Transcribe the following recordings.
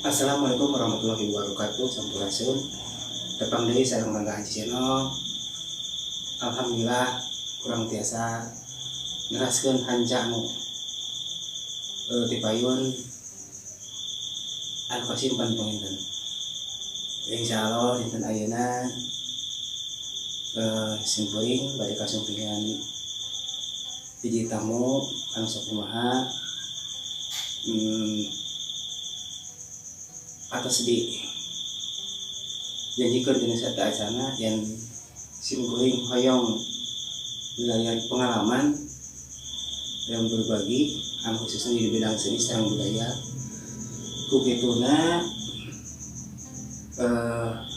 Assalamualaikum warahmatullahi wabarakatuh. Sampurasun. Tepang deui sareng Rangga Haji Channel. Alhamdulillah urang tiasa neraskeun hanca anu tipayun anu kasimpan panginten. Insyaallah dinten ayeuna simkuring bade kasumpingan hiji tamu anu sok kumaha atas di janjikeun dina sateuacana yang simkuring hoyong wilayah pengalaman yang berbagi anu khususnya di bidang seni sareng budaya. Ku kituna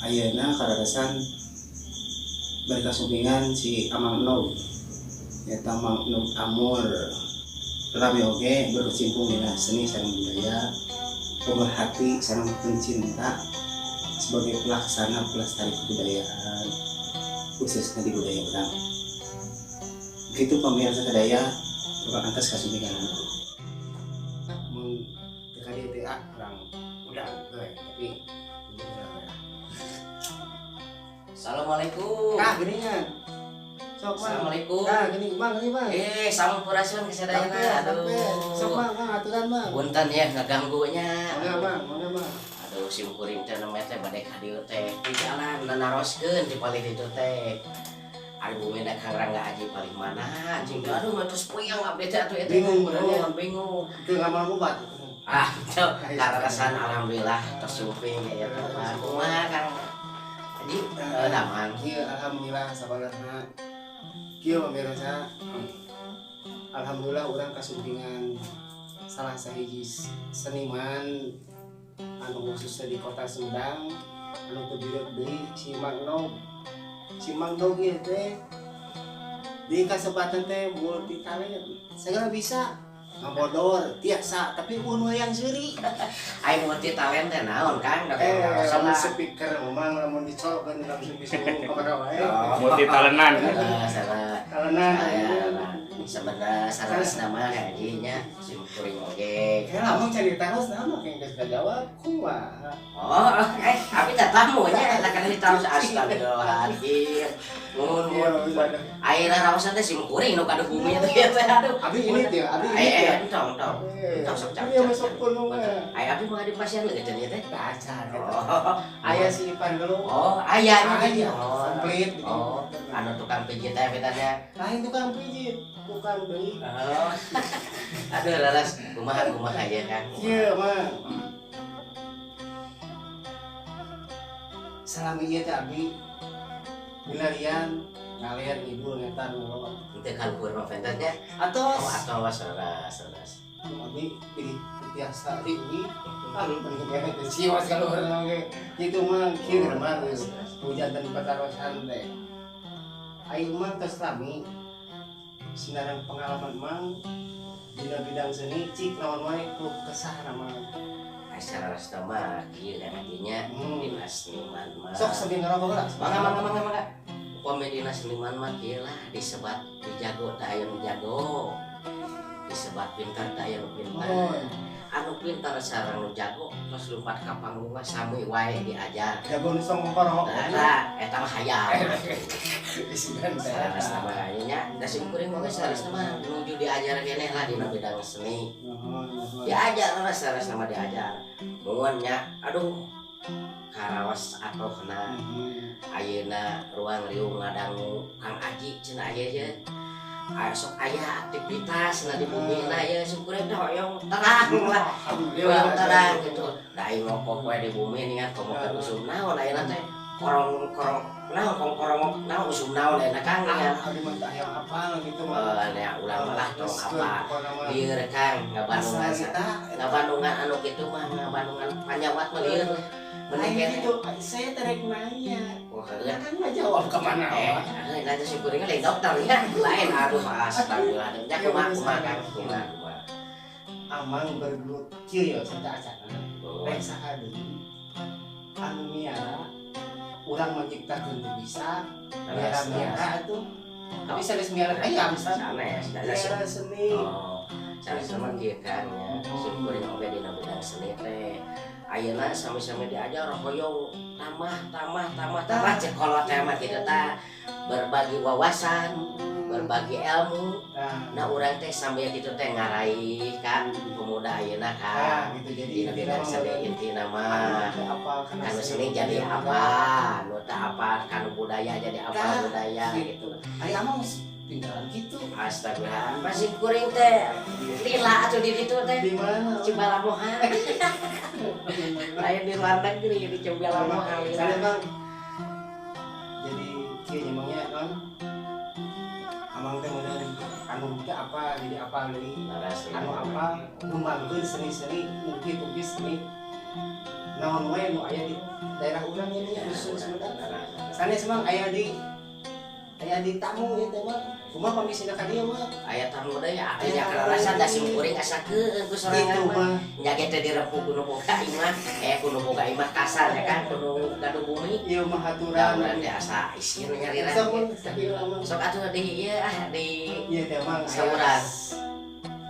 ayeuna kaleresan bari kasumpingan si Amang Nog, nyata Mang Nog Amor, rame oge berkecimpung dina seni sareng budaya, pemerhati sareng pencinta sebagai pelaksana pelestari kebudayaan, khususnya di budaya urang. Begitu pemirsa sadaya, urang atas kasumpingan mun teu ka dieu teh urang udah we, tapi udah. Assalamualaikum. Ah, gini nya. Sok, Mang. Assalamualaikum. Ah, gini, Mang, gini, Mang. Eh, sampurasun kesadayana. Sampai, Aduh. Sok, Mang, Mang, aturan, Mang. Punten ya ngaganggunya. Mangga, Mang, mangga, Mang. Aduh, sim kuring teh namanya teh bade ka dieu teh. Di jalan nanaroskeun di palih ditu teh. Ari bumina Kang Rangga Aji paling mana anjing teh. Aduh, terus puyeng abdi teh atuh eta. Bingung benernya. Oh, bingung. Teu ngamal obat. Ah, itu kaleresan alhamdulillah tersumping ya teh. Kumaha Kang Aji? Damang. Iya, alhamdulillah sabarna. Kieu pemirsa. Alhamdulillah urang kasumpingan salah sahiji seniman anu khususnya di kota Sumedang anu teu bireuk deui, si Mang Nog. Si Mang Nog ieu teh di kasempatan teh multi talent, segala bisa, ngabodor tiasa, tapi mun hayang seuri. Ai multi talent teh naon, Kang? Da Lamun speaker memang lamun dicolokkeun langsung bisa ngomong ka mana wae. Oh. Multi talenan. Eh, salah. Talenan. Sebenarnya salah nama kayak nya sim kuring oge. Kayak lamun cari taros nama kayak geus kajawab kumaha. Oh, abi teh tamu nya eta kan ditaros, astagfirullahaladzim. Mun Iya, mun. bisa. Ayeuna raosan teh sim kuring nu kadu bumi teh teh aduh. Abi ini teh, abi ini Eh, teh. Entong entong. Entong sok cap. Iya, masuk kuno mah. Aya abi mah di pasien leugeut ieu teh. Acar gitu. Oh, Aya si Ipan dulu. Oh, aya nya Aya, Oh. komplit. Oh, anu tukang pijit teh betanya. Lain tukang pijit, tukang beli. Oh. Aduh, laras kumaha kumaha ya, Kang. Iya, Mang. Selama ieu teh abi milarian ngalir ngidul ngetan ngulon. Teu kaluhur mah nya. Atos. Oh, atos leres leres. Abi pilih biasa riwi. Ah, penting teh siwas kaluhur oge. Kitu mah kieu mah geus hujan dan patarosan teh. Ayo mah tos lami sinarang pengalaman mang dina bidang seni, cik naon wae ku kesah nama. Acara rasta mah kieu kan artinya dina seniman mah. Sok sambil ngerokok lah. Mangga mangga mangga mangga. Upami dina seniman mah kieu lah, disebat dijago teh aya nu jago. Disebat pintar teh aya nu pintar. Oh, Anu pintar sareng nu jago terus lompat ka panggung mah sami wae diajar. Jago nu sok ngorok. Nah, eta mah hayam. Isinan teh. Sanes mah nya, da sim kuring mah geus mah nuju diajar keneh lah dina bidang seni. Nuhun, nuhun. Diajar lah, sanes mah diajar. Nuhun nya, aduh karaos atohna. Ayeuna ruang riung ngadangu Kang Aji cenah aya ye. Aya sok aya aktivitas na di bumi na ye, sim kuring teh hoyong terang lah. Alhamdulillah. Hoyong terang gitu. Da aing ngokok we di bumi ningat komo keur usum naon ayeuna teh, korong korong naon, kong korong naon, usum naon ayeuna, Kang, ya. Ah, abdi mah teu hayang apal gitu mah. Eh, nya ulah malah tong apa. Pokona mah. Lieur, Kang, ngabandungan Asal kita ngabandungan anu kitu mah, ngabandungan panyawat mah lieur. Lain Mending keneh. gitu, saya terek nanya. Wah, heueuh. Kan nggak jawab kemana. Eh, eh, nanti si kuringnya lain dokter ya. Lain, aduh, astagfirullahaladzim. Ya, kumaha, kumaha, Kang, kumaha, kumaha. Amang bergelut kieu ya saca acana. Oh, Rek saha deui anu miara, urang menciptakeun teu bisa, miara miara atuh. Tapi sanes miara ayam san. Sanes, sanes. Miara seni. Oh, sanes mah kieu kan ya. Si kuring oge dina bidang seni teh. Ayeuna sami-sami diajar hoyong tambah tambah tambah tambah, cek kolot teh mah kitu tah, berbagi wawasan, berbagi ilmu. Nah, nah, urang teh sambil kitu teh ngaraih ka pemuda ayeuna nah, ka gitu, jadi dina bidang seni intina mah. Anu apa kana kanu seni jadi apa, nu teu apa kanu budaya jadi apa Tah, budaya gitu. gitu. Ari amang tinggalan gitu. Astagfirullah, masih kuring teh lila atuh di ditu teh. Di mana? Cibalamoha. Lain di luar negeri, di Cibalamoha lila. Saya bang, jadi kieu nyemangnya non. Amang teh meunang anu teh apa jadi apa deui. Anu apa ngembangkeun seni-seni ukit-ukit seni naon wae nu aya di daerah urang ini nya, khusus Sumedang. Sanes mang aya di tamu ieu teh mah. Kumaha pamisina ka dieu mah? Aya tamu deui atuh nya, karasa da sim kuring asa keun ku sorangan Itu mah. mah. Nya ge teh dirempu ku nu boga imah, ku nu boga imah kasar ya kan, ku nu gaduh bumi. Ieu mah Da aturan. Urang teh asa isin nyarira. Sok mun sakieu mah. Sok atuh di ieu ah di Ieu teh mah Sauran.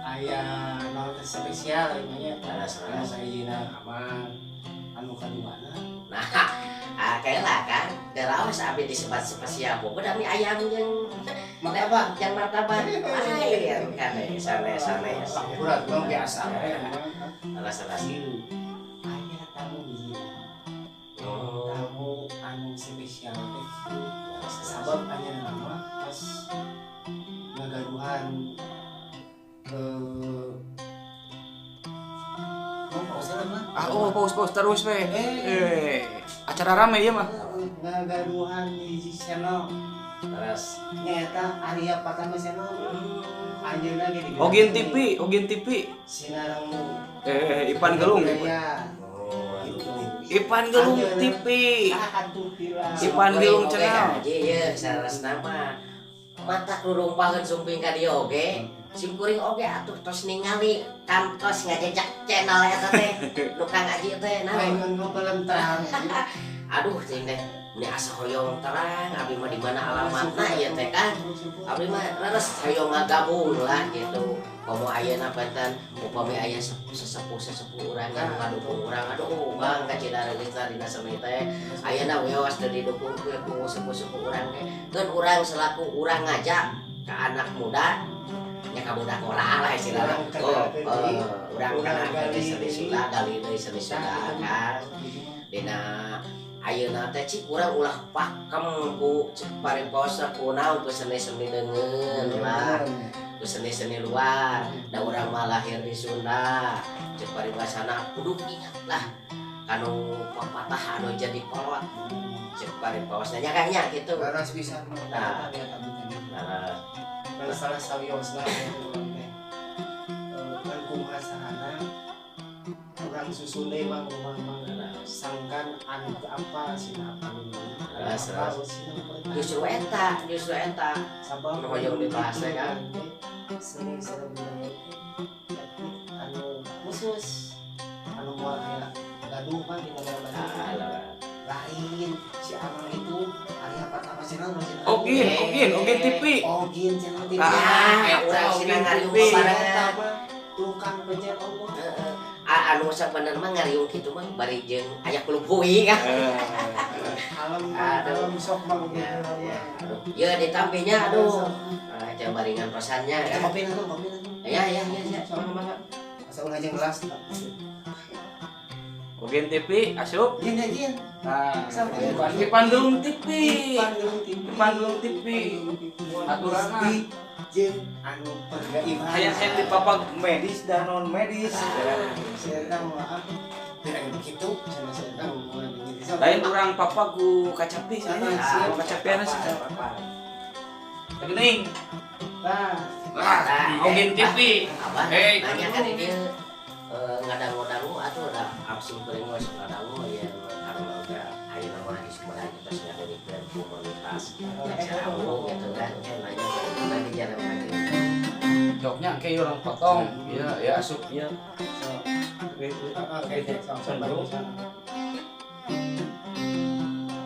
Aya naon teh spesial ieu mah nya. Leres, Anu leres. sahijina aman, anu kaduana Nah, ah kayak lah kan, deraos abi disebat spesial, bobo mie ayam jeung martabak. Jeung martabak. Lain kan sanes sanes. Akurat bang, biasa we. Leres leres. Ieu aya tamu hiji. Oh, Tamu anu spesial teh kieu. leres, leres. Sabab anjeunna mah pas ngagaduhan oh, pause lah mah. Ah, oh, pause pause terus we. Eh. Eh, acara rame ieu mah. Ngagaduhan hiji channel Leres. nyaeta Arya Pratama channel. Anjeunna ge di Ogin TV, Ogin TV. Sinareng Eh, Ipan Gelung. Budaya. Oh, Gitu. Ipan Gelung TV. Ah, atuh pira. Ipan Gelung Oge channel. kan aja ye saleresna mah. Mata rurumpaheun sumping ka dieu oge. Sim kuring oge atuh tos ningali kantos ngajejak channel eta teh. Nu Kang Aji teh naon. Lain ngobrol terang. Aduh, cing teh meni asa hoyong terang abi mah di mana alamatna ieu teh kan. Abdi mah leres hoyong ngagabung lah gitu. Komo ayeuna panten upami aya sesepuh-sesepuh urang kan ngadukung urang, aduh bang kacida reungitna dina seni teh. Ayeuna wios teu didukung ku sepuh-sepuh urang teh. Keun urang selaku urang ngajak ke anak muda nya, ka budak orang lah istilahna. Urang Oh, kenalkeun deui. urang Urang kenalkeun gali deui seni deui. Sunda, gali deui seni Sunda kan. Dina ayeuna teh cik urang ulah pakem ku cek pariposa ku naon ku seni-seni deungeun lah, ku seni-seni luar. Da urang mah lahir di Sunda, cek paribasana kudu ingat lah kanu pepatah anu jadi kolot cek paripaosna nya kan nya gitu. Leres bisa. Nah. Nah, lihat abdi tadi. Nah, Dan salah sawiosna gitu urang teh. Eh, kan kumaha sarana urang susun deui mang rumah mang sangkan anu teu apa sina apa nu Leres, leres. Justru eta Sabab nu hoyong dibahas teh kan. Seni sareng budaya teh etnik anu khusus anu moal aya gaduh kan di negara Bandung. Ah, leres. Lain si Amang itu Arya Pratama channel masih. Ogin, Ogin, Ogin TV. Ogin channel TV. Ah, Ah, urang Ogin sina ngariung TV. babarengan. Mah tukang pencet Allah. Heeh. Ah, anu sabenerna mah ngariung kitu mah bari jeung aya kulub hui kan. Kalem. Aduh. Kalem sok mah Ogin. Ya, ya. Aduh, ya ditampinya aduh. Ah, coba baringan pesannya Kita kan. kopi nanti, kopi nanti. Ya ya ya ya. Mangga mangga. Asa ulah jeung gelas. Ogin TV asup. Jin ya jin. Nah, Sampai. Ipan Gelung TV. Ipan Gelung TV. Ipan Gelung TV. Aturanna. Gusti jeung anu pergaiman. Hayang hayang dipapag medis dan non medis. Saya maaf. Tidak begitu, sama saya mau begitu. Lain urang papag ku kacapi saya. Ah, Ku kacapian sih. Gening. Nah, Lah, Ogin TV. Abah, Hei, nanya kan ini ngadangu-dangu atuh da absing kuring geus ngadangu ya karena udah ayeuna mah di Sumedang kita ngadenikeun komunitas Cirawu gitu kan, kan nanya nanti jalan lagi. Joknya kayak orang potong. Iya, ya asup iya. Oke, oke, sok baru.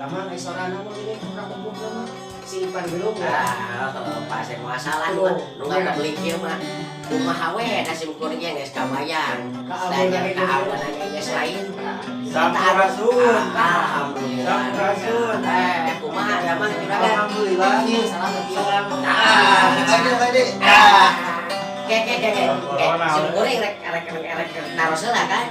Taman ai sorana mah ini kurang umum mah. Si Ipan Gelung ya. Ah, pas masalah mah nu ngabeli kieu mah kumaha we da sim kuring geus kabayang. Kaabon Ka abon geus lain. Sampurasun. Alhamdulillah. Sampurasun. Kumaha damang juragan? Alhamdulillah. Iya, salam. Salam. Ah, Tadi. Ah. Ke ke ke ke. Sim kuring rek rek rek naros heula kan.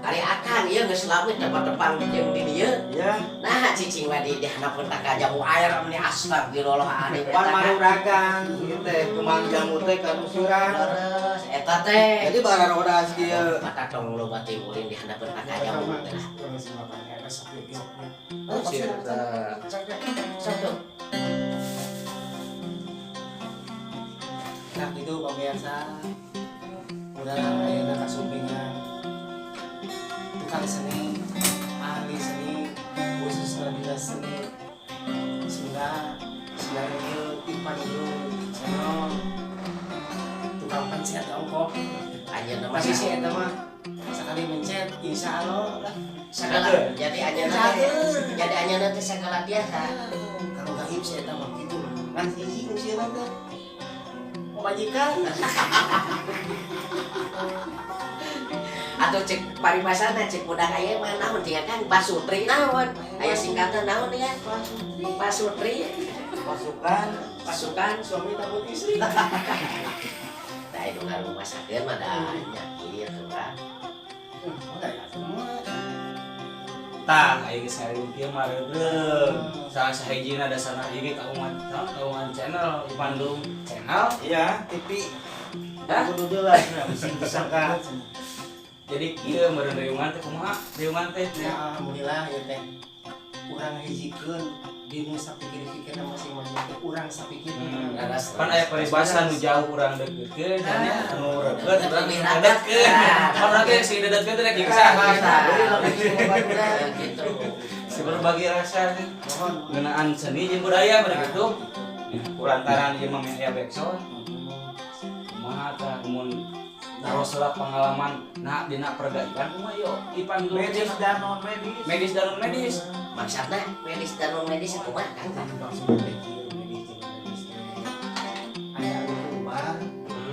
Ari akang ieu geus lami tepang jeung di dieu. Ya. Nah, cicing mah di handapeun taka jamu air meni astagfirullahaladzim. Pan maruragan ieu teh kemang jamu teh kanusuran. Leres eta teh. Jadi bararodas kieu. Mata tong loba teh ulin di handapeun taka jamu teh. Oh, Satu. Nah, itu pemirsa. Urang ayeuna kasumpingan tukang seni, ahli seni, khususnya dina seni Sunda, Sunda ieu Ipan Ieu channel tukang pencet ongkoh. Anjeunna mah Masih sih eta mah sekali mencet insya Allah lah. Segala jadi anjeunna teh jadi anjeunna teh segala biasa. Kalau gaib sih eta mah gitu. Ngan hiji nu sieun teh pamajikan. Atau cek paribasana cek budak aya mah naon tinggal kan pasutri naon aya singkatan naon ya pasutri. Pasukan. Pasukan. Suami takut istri. Da anu ngarumasakeun mah da nya kieu kan. Udah ya semua. Tah, aya geus ngariung kieu mah reudreug. Salah sahijina dasarna ieu kaungan, naon kaungan channel Bandung channel. Iya, TV. Hah? Kudu deui lah, bisi disangka. Jadi kieu meureun riungan teh kumaha? Riungan teh Ya alhamdulillah ya teh. Urang hijikeun di nu sapikir-pikirna masing-masing teh urang sapikir. Leres. Pan aya paribasa nu jauh urang deukeutkeun nya anu reukeut urang Lebih dedetkeun. raket. Pan urang teh si dedetkeun teh rek saha. Gitu. Si berbagi rasa teh Mohon. ngeunaan seni jeung budaya pada gitu. Kulantaran ieu mah aya backsound. Kumaha tah mun taros heula pengalaman nah dina pergaiban kumaha ieu Ipan dulu Medis dan non medis. Medis dan non medis. Maksudna medis dan non medis kumaha Kang? Maksudnya teh kieu medis jeung medis teh. Aya anu obat,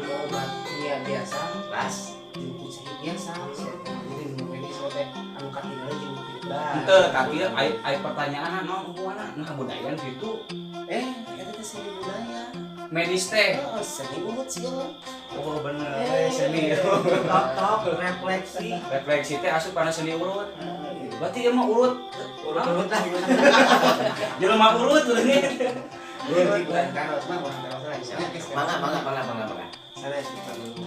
obat kimia biasa, Pas. jeung ku cai biasa. Jadi nu medis teh anu katingali jeung kitu. Henteu tapi ai pertanyaan naon hubunganna nah budaya gitu. Eta teh seni budaya. Medis teh. Oh, seni urut sih mah. Oh bener, seni. Top refleksi. Refleksi teh asup kana seni urut. Berarti ieu mah urut. Urut-urut lah. Jelema urut urutnya. Urut taros mah urang taros lah. Misalnya geus Mangga mangga mangga mangga mangga. Sanes Ipan dulu.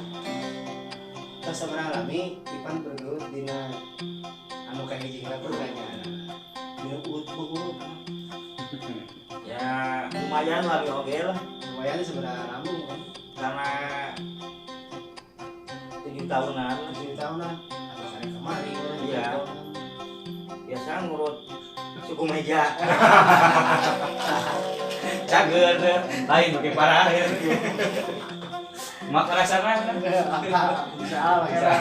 Tos sabaraha lami Ipan bergelut dina anu kahiji heula pertanyaan. Dina urut urut. Ya lumayan lah oge lah. Lumayan sabaraha lami kan? Karena 7 tahunan. 7 tahunan. Atau karek kemari urang Iya. 7 tahunan. Biasa ngurut suku meja. Cager teh. Lain make parah. Maka rasana kan. Bisa Allah ya.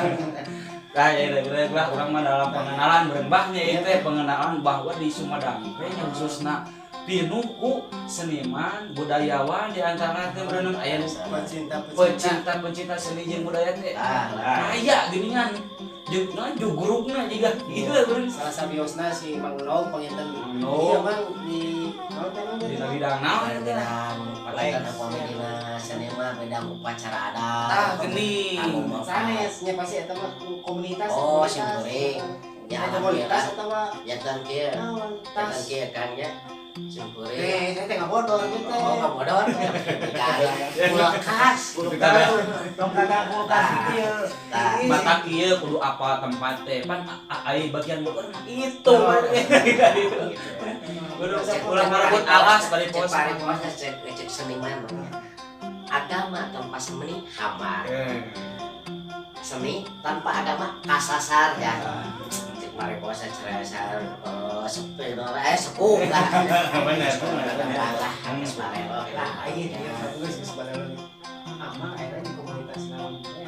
Nah, ya rek lah urang mah dalam pengenalan berembahnya ieu teh pengenalan bahwa di Sumedang teh nya khususna pinuh ku seniman, budayawan di antara teh berenang aya nu Pecinta pecinta. pecinta-pecinta seni jeung budaya teh. Ah, Aya geuningan. Jeung naon jugrugna jiga ieu beureun. Salah sabiosna si Mang Nog panginten. Mang Nog. Iya Mang di naon teh Mang? Dina bidang naon eta teh? Bidang pacitan apa dina seni mah bidang upacara adat. Tah geuning. Anu mah Sanes nya pasti eta mah komunitas. Oh, komunitas. sim kuring. Ya Ya komunitas alhamdulillah. atau Ya kan kieu. naon Ya kan tas. kieu Kang nya. Sim kuring. Eh, saya teh ngabodor gitu. Oh, kabodor. Dikali kulkas. Kulkas. Tong kadang kulkas kieu. Tah. Batak ieu kudu apa tempat teh pan ai bagian Bogor mah itu. Kudu ulah marebut alas bari pos. Cek paribasa cek cek seniman mah. Agama tanpa seni hamar. Seni tanpa agama kasasar ya. Cek paribasa cerasar sepi sepuh lah. Bener bener. Lah, geus barelo Lah, ayo dia bagus geus barelo. Ama akhirnya di komunitas naon teh.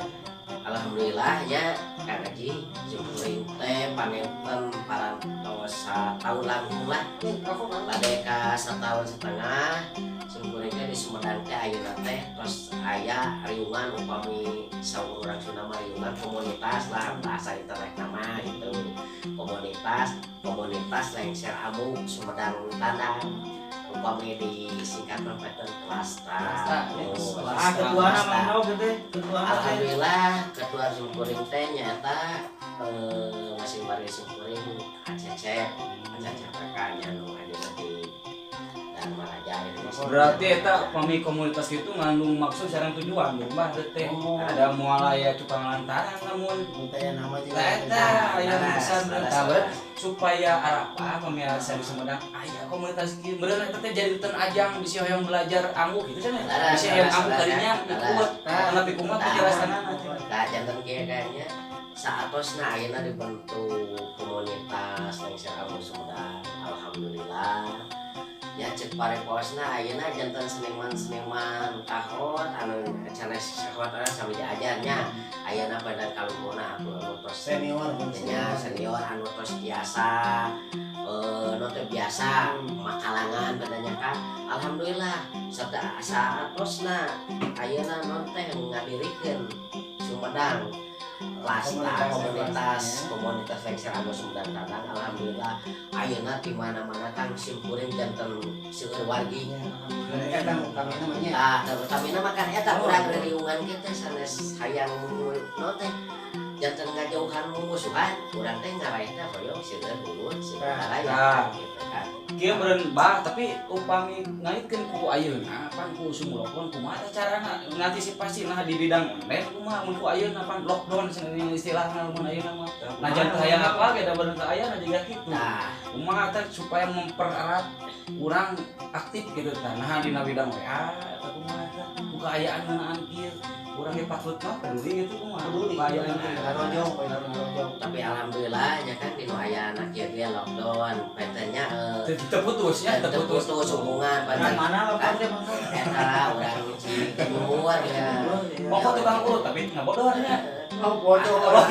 Alhamdulillah ya Kang Haji simkuring teh panenten parantos satahun langkung lah. Nih, aku Mang. Bade ka setahun setengah simkuring teh di Sumedang teh ayeuna teh tos aya riungan upami saur urang Sunda mah riungan komunitas lah bahasa internet nama gitu. Komunitas. komunitas komunitas Lengser Ambu Sumedang Tandang, upami disingkat mah panten Klasta. Klasta, Oh, Ah, ketuana Mang Nog teh, ketuana teh. Alhamdulillah, ketua simkuring teh nyaeta masing warga simkuring ACC ACC PK nya nu ayeuna di Darmaraja itu. Berarti eta pami komunitas itu ngandung maksud sareng tujuan bah teh. Oh. Ada moal aya cukang lantaran namun Mun teh nama juga. Eta aya Laras, pesan laras, tah laras. Supaya arapa pemirsa di Sumedang aya komunitas kieu bener eta teh jadi ten ajang bisi hoyong belajar ambu gitu cenah. Laras, Bisi hoyong laras, ambu laras, kadinya laras. ikut Tah. tapi kumaha Tah. penjelasanana. Nah, janten kieu kayaknya saatosna ayeuna dibentuk komunitas Lengser Ambu Sumedang. Alhamdulillah. Ya, cek pareposna ayeuna janten seniman-seniman kahot anu sanes kahot sami diajarnya. Ayeuna pada kalumpuna aku anu tos Senior. Nya, senior anu tos biasa nu teu biasa makalangan bedanya kan. Alhamdulillah, serta saatosna ayeuna non teh ngadirikeun Sumedang Klasta Komunitas, komunitas ya. Komunitas Lengser Ambu Sumedang Tandang. Alhamdulillah, ayeuna di mana-mana kang simkuring janten seueur wargi. Eta kami namanya. Ah, terutamina mah kan eta urang reriungan kita sanes hayang non teh janten ngajauhan mumusuhan, urang teh ngaraih teh hoyong seueur dulur seueur baraya Nah. gitu kan. Kieu meureun bah, tapi upami ngaitkeun ku ayeuna pan ku usum lockdown, kumaha teh carana ngantisipasi nah di bidang online, kumaha mun ku ayeuna pan lockdown cenah istilahna mun ayeuna mah? Nah, jangan teu hayang apa ge da beurang teu aya jiga kitu. Nah. Kumaha teh supaya mempererat urang aktif gitu tah, nah dina bidang WA atau kumaha teh ku kaayaan ngeunaan kieu urang ge patut mah peduli gitu, kumaha? Peduli. Kaayaan kieu. Ngarojong, poe ngarojong. Tapi alhamdulillah ya kan dinu aya anak kieu ge lockdown pentenya Teu putus ya, teu teu putus. Putus hubungan Orang panten. mana lockdown teh, Bang? Eta urang Cikumur ya. Pokok tukang urut tapi ngabodor nya. Oh, bodoh.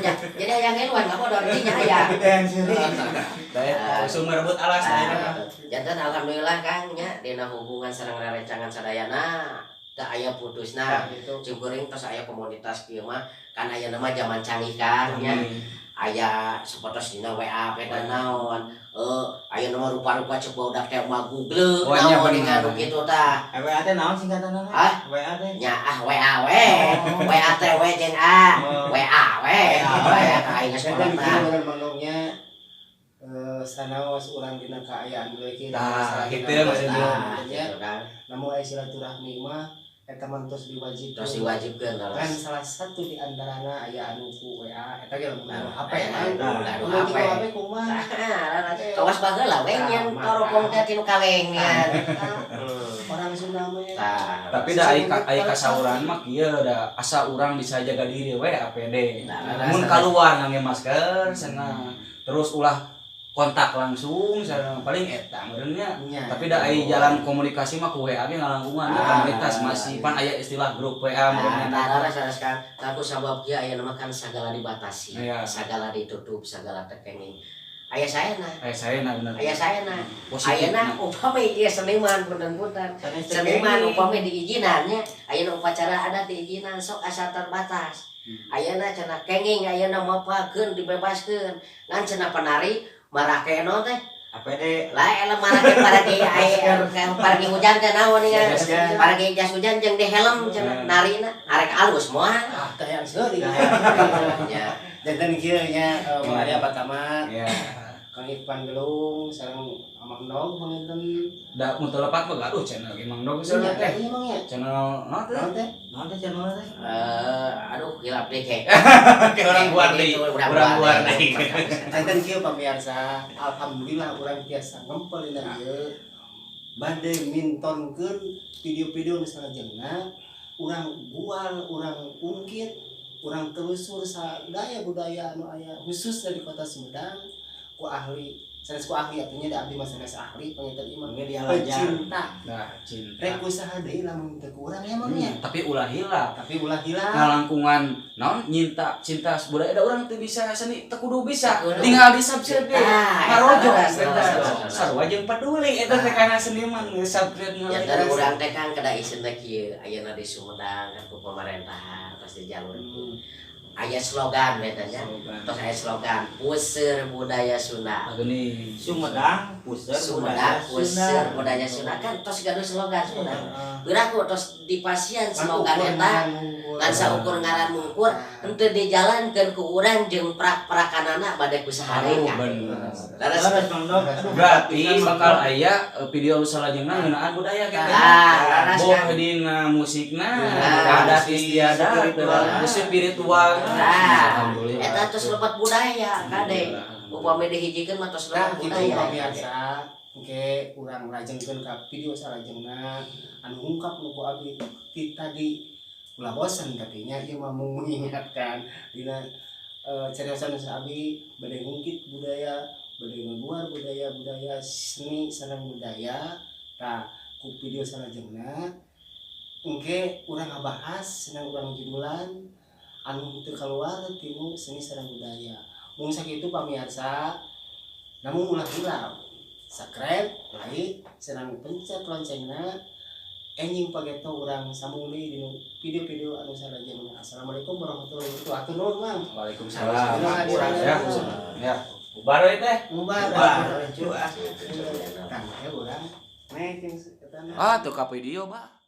Ya, jadi hayang ngeluan ngabodor dinya aya. Yang sini. Dae langsung merebut alas ayeuna. Janten alhamdulillah Kang nya dina hubungan sareng rerencangan sadayana teu aya putusna. Nah, gitu. Simkuring tos aya komunitas kieu mah kan ayeuna mah zaman canggih kan nya, aya sapertos dina WA peta naon, ayeuna mah rupa-rupa cek barudak teh mah Google Oh, nya naon bener. dengan nu kitu tah. WA teh naon singkatanna? Hah? WA teh. Nya ah, WA we. WA teh W jeung A. Oh. WA we. WA aing geus Saya kolot kan tah. bener mangongnya sanaos urang dina kaayaan we kieu. Tah, gitu maksudnya. Tah, Ya, gitu kan. namun aya silaturahmi mah eta mah tos diwajibkeun. Terus diwajibkeun Kan terus. salah satu di antarana aya anu ku WA eta ge lamun Nah, HP kan. anu Lamun HP. ku HP kumaha? Kawas baheula we nyen torokong teh tinu kawengan. Orang Sunda mah eta. Tah. Tapi da ai ai kasauran mah kieu da asa urang bisa jaga diri we APD. Nah, Mun kaluar ngangge masker cenah. Terus ulah kontak langsung cenah, paling eta meureun nya. Nya. Tapi da ai jalan komunikasi mah ku WA ge ngalangkungan Ah. komunitas masih pan aya istilah grup WA meureun Nah, nya. tah sanes kan. Tapi sabab kieu ayeuna mah kan sagala dibatasi, Iya. sagala ditutup, sagala teu kenging. Aya saena, Eh saya nah bener. aya saena. Positif. Ayeuna upami ieu seniman, punten-punten. Seniman upami diizinan nya, ayeuna upacara adat diizinan sok asa terbatas. Ayeuna cenah kenging, ayeuna mapakeun dibebaskeun. Ngan cenah penari marake naon teh? APD. Lah elah marake paragi aya paragi hujan teh naon nya. Jas hujan. Paragi jas hujan jeung di helm cenah narina arek alus moal. Ah, teh yang seuri. Nya. Janten kieu nya Mang Arya Batamat, Ya. Kang Irfan Gelung sareng Amang Dong panginten. Da mun teu lepat mah gaduh channel ge Mang Dong Nya, saurna teh. iya Mang ya. Channel naon teh? Naon teh? Naon teh channel teh? Aduh hilap deh kayak. Kayak orang luar deui. Orang luar deui. Janten kieu pamirsa, alhamdulillah urang tiasa ngempel dina dieu. Bade mintonkeun video-video nu salajengna urang gual, urang ungkit, urang telusur sadaya budaya anu aya khusus dari kota Sumedang ku ahli, sanes ku ahli artinya da abdi mah sanes ahli panginten imah Mungkin dia lajar. pecinta. Nah, cinta. Rek usaha deui lamun teu kurang ya Mang nya. Tapi ulah hilap. Tapi ulah hilap. Ngalangkungan naon nyinta cinta budaya da urang teu bisa seni teu kudu bisa. Teu kudu. Tinggal di subscribe ge. Ah, Ngarojong eta, eta. eta. Sarua jeung peduli eta teh kana seniman subscribe. Ya dan urang teh kan kada isin teh kieu ayeuna di Sumedang kan ku pemerintahan pasti jalur. Aya slogan eta nya. Slogan. Tos aya slogan Puseur Budaya Sunda. Gini. Sumedang puseur Sumedang budaya Puseur Sunda. Budaya Sunda kan tos gaduh slogan Sumedang. Heeh. Piraku tos dipasihan slogan eta ngan saukur ngaran mungkur henteu dijalankeun ku urang jeung prak-prakanana bade ku saha deui kan. Bener. Leres. Leres, Mang Dok. Berarti bakal aya video salajengna ngeunaan budaya gitu. Ah, leres Boh kan. dina musikna, Ah. adat istiadat, Spiritual. spiritual. Nah, Alhamdulillah. eta tos lepat budaya kade. Upami dihijikeun mah tos Nah, lepat gitu budaya. pamirsa, engke urang lajengkeun ka video salajengna anu ungkap nu ku abdi ti tadi. Ulah bosen, tapi nya ieu mah mau mengingatkan dina cariosan abdi bade ngungkit budaya, bade ngaguar budaya, budaya seni sareng budaya. Tah, ku video salajengna engke urang ngabahas senang urang judulan anu teu keluar tinu seni sareng budaya. Mung sakitu pamirsa, namun ulah hilap subscribe, like, sareng pencet loncengna. Enjing pageto urang sambung deui dina video-video anu salajengna. Assalamualaikum warahmatullahi wabarakatuh. Hatur nuhun, Mang. Waalaikumsalam. Waalaikumsalam. Ya. Ya. Bubar we teh. Bubar. Bubar, cu, ah. Tah, urang nek jeung eta. Ah, tuh ka video, Bah.